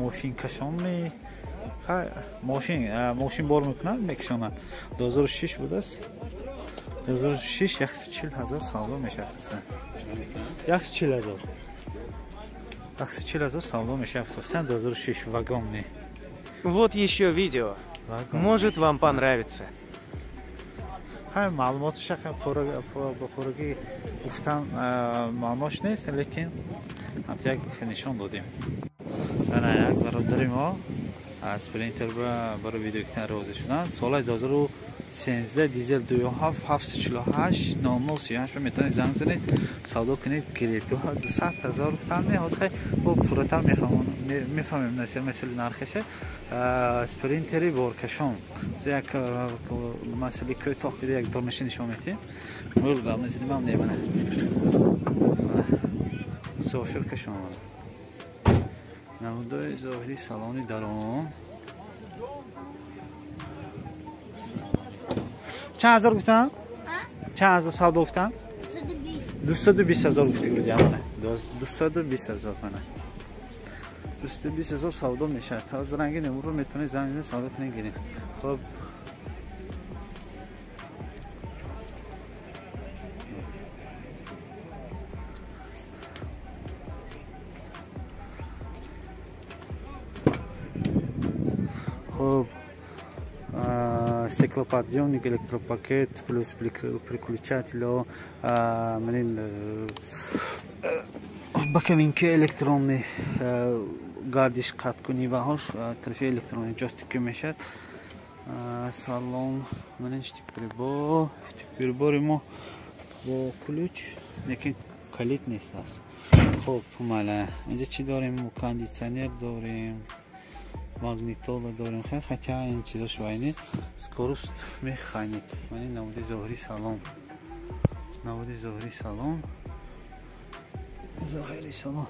Мошинкашон мошин бор мекунад, мекашонад. 2006 будааст. 2006 140 ҳазор савдо мешавад. 140 ҳазор. 140 ҳазор савдо мешавад. 2006 вагонный. Вот еще видео. Может, вам понравится. Ҳай, маълумоташа ба пуррагӣ гуфтан маънош нест, лекин як нишон додем. Ана як бародари мо аз Спринтер барои видео гирифтан розӣ шуданд. Солаш 2013, дизел 2.7, 748 0038. Метавонед занг занед, савдо кунед, гиред. 200 ҳазор гуфтан, ҳозир хай бо пурратар мефаҳмем масъали нархаша. Спринтери боркашон як масъали кӯтоҳ дида як дорнаши нишон медиҳем. Мӯл гап назидимам немана мусофир кашон. Намудои зоҳири салони дарон. Чанд ҳазор гуфтан? Чанд ҳазор савдо гуфтан? 220 ҳазор гуфти гуфтам. 220 ҳазор мана. 220 ҳазор савдо мешавад. Ҳозир ранги немурро метавонед занг занед, савдо кунед, гиред. Хоб, хоб, стеклоподъемник, электропакет, плюс переключатель, боковинки электронный, гардиш қаткунӣ ва ҳош тарафи электронӣ ҷойстик мешавад. Салон, манин штик-прибор, штик-прибори мо бо ключ, лекин калид нест аст. Хоб, мала инҷа чӣ дорем? Кондитсионер дорем, магнитола дорем, хотя ин чизош вайни. Скорость механик. Манин намуди зоҳири салон. Намуди зоҳири салон. Зоҳири салон.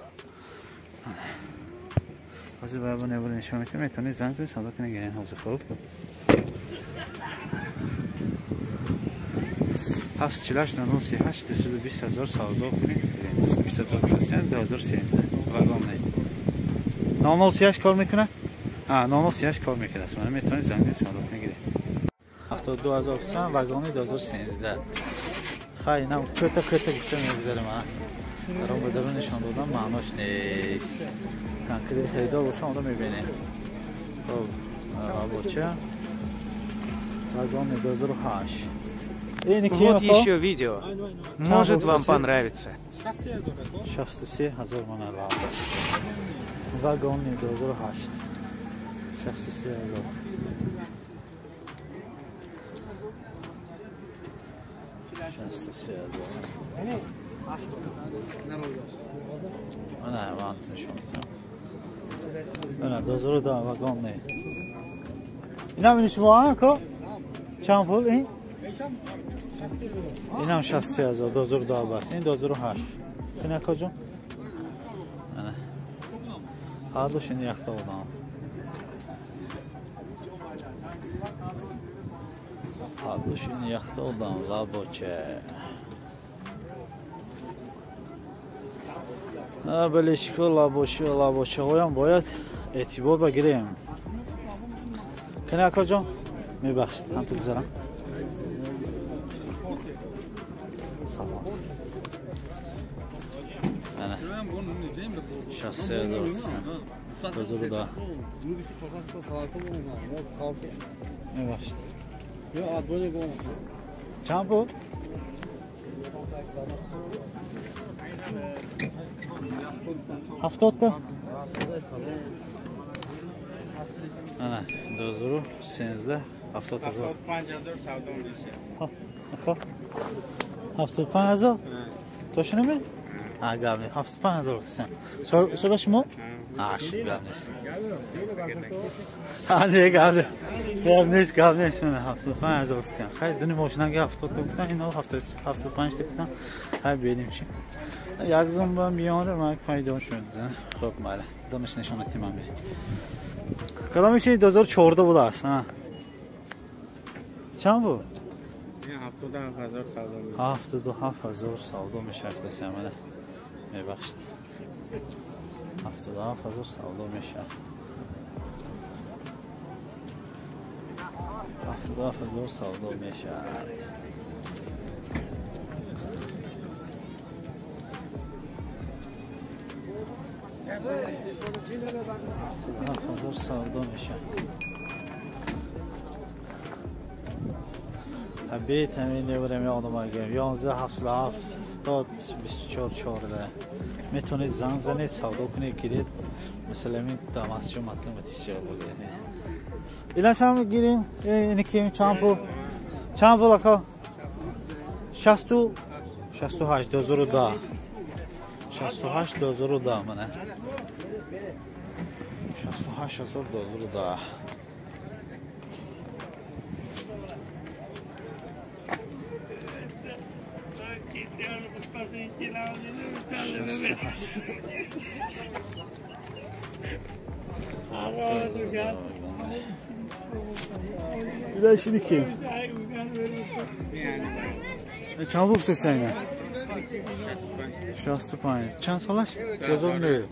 ҳозир бояд бо небур нишон медиҳем, метавонед занг занед, савдо кунед, гиред. Ҳозир хуб 748 038 220 ҳазор савдо кунед, 220 ҳазор кунед, 2013 вагон не. 0038 кор мекунад? 0038 кор мекунад. Мана метавонед занг занед, савдо кунед, гиред. 72 ҳазор сам вагони 2013. Хай, инам кӯта кӯта гуфта мегузарем. Дарон ба дарон нишон додам маънош нест. Конкрет харидор бошам, онро мебинем. Хоб, лабоча вагони 2008. Вот еще видео. Может, вам понравится. 63 ҳазор мана вагони 2008. 63 ҳазор. 63 ҳазор. Мана ман нишон медиҳам. Мана 2010 вагон не. Инам ини шумо ко? Чанд пул ин? Инам 63 ҳазор, 2010 бас. Ин 2008. Ина каҷо? Мана. Ҳардуш ин якта одам. Ҳардуш ин якта одам лабоче. Белешико лабочаҳоям бояд эътибор багирем. Кани акаҷон, мебахшед, ҳамту гузарам. Салом. Ана 63 ҳазор. 2010. Мебахшед. Чанд буд? 70 та? Ана 2013 70 ҳазор. 75 ҳазор савдо мешавад. Хоб. 75 ҳазор? Точно ме? Гап нест. 75 ҳазор гуфтам. Соба шумо? Шуд, гап нест. Не, гап нест. Гап нест, гап нест. 75 ҳазор гуфтам. Хай, дуни мошинанга 70 та гуфтам, ино 75 та гуфтам. Хай, бинем чи. Як зумба миёна ман пайдо шуд. Хоб, майла. Домаш нишонати ман бе. Кадомиш 2014 будааст? Чанд буд? 77 ҳазор савдо мешавад. 77 ҳазор савдо мешавад. Мебахшед. 77 ҳазор савдо мешавад. 77 ҳазор савдо мешавад. 77 ҳазор савдо мешавад. Бит ҳамин неврем ёдам гем 11 770 24 14 метавонед занг занед, савдо кунед, гиред. Масалан ин дамасчи матлаб тисча буд. Ила сам гирим, ини ки чанд пул? Чанд пул ака? 60 68 2010. 68 2010 мана. 68 ҳазор 2010. Ilaşini kim? Чанд пул гуфтеса ина? 65. Чанд солаш? 2009.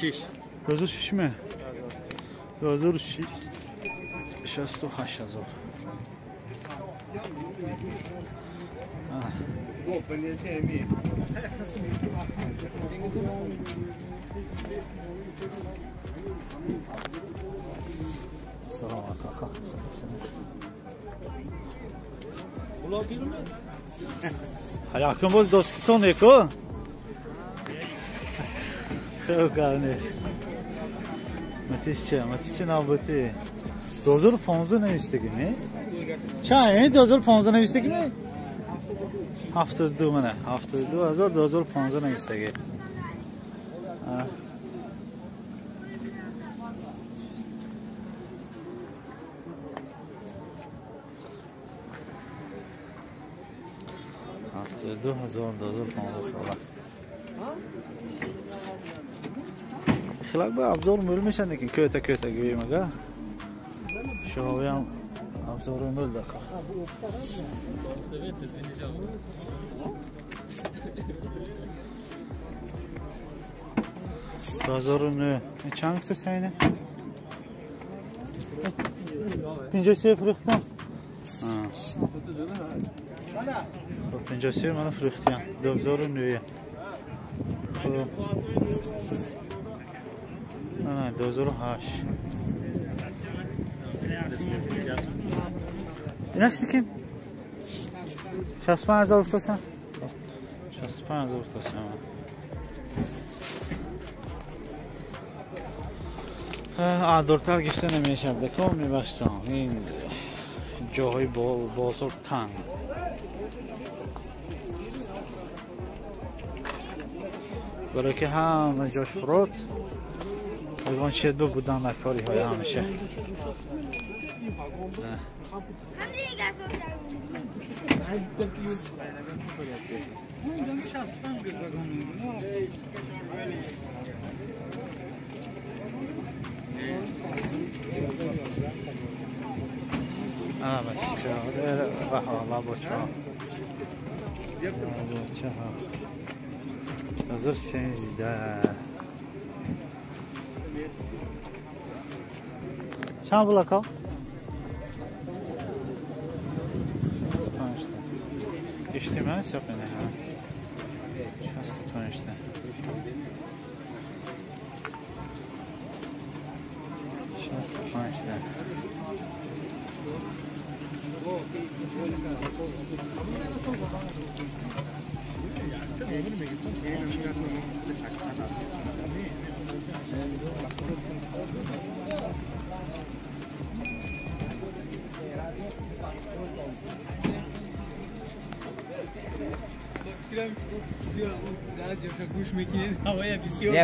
6. 2006 ме? 2006. 68 ҳазор. Салом ака. Якум бор доскитон еко? Хел гап нест. Матисча, матисча навбати. 2015 навистагӣ ме? Чанд? 2015 навистагӣ ме? 72 мана, 72 ҳазор 2015 навистагӣ. 72 ҳазор 2015 сола. Хилак ба абзор мӯл мешанд, лекин кӯта кӯта гӯем ага. Шоҳиям абзори мӯл дака. 2009. Чанд гуфтеса ина? 53 фурӯхтам. 53 мана фурӯхтиям. 2009. Хуб. Ана 2008. Инаш ким? 65 ҳазор гуфтасан? 65 ҳазор гуфтасан. Дуртар гирифта намешавад. Дако мебахшам. Ин ҷоҳои бозор танг. Барои ки ҳама ҷош фурод, ягон чиз будан дар кориҳои ҳамеша. Бачаҳо 2013. Чанд пул ака? 65. Иҷтимоӣ ҳисоб мене. 65. 65.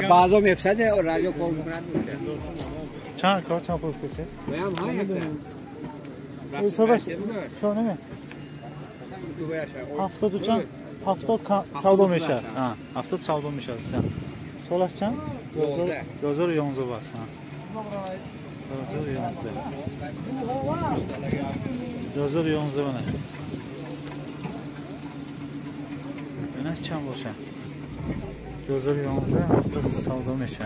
بازم افسده و رادیو کال می‌کند. چند کار چند پول گفتی؟ بایم های حسابش شو نمی؟ 70 چند؟ 70 سودا میشه. 70 سودا میشه. سالش چند؟ 2011 بس. 2011. 2011 بنه. اینش چند باشه؟ 2011 70 سودا میشه.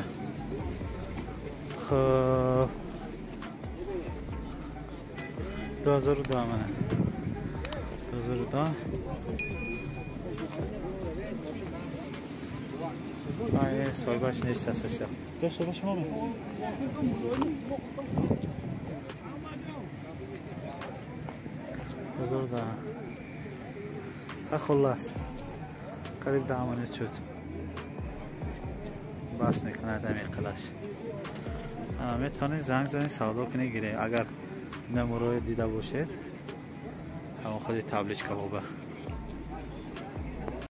خب 2002 мана. 2002. Ай, соҳибаш нест асоса. Ё соҳибаш мо? 2002. Хуллас. Қариб 10 минут шуд. Бас мекунад ҳамин қилаш. Метавонед занг занед, савдо кунед, гиред. Агар намурои дида бошед, ҳамон худи табличка боба.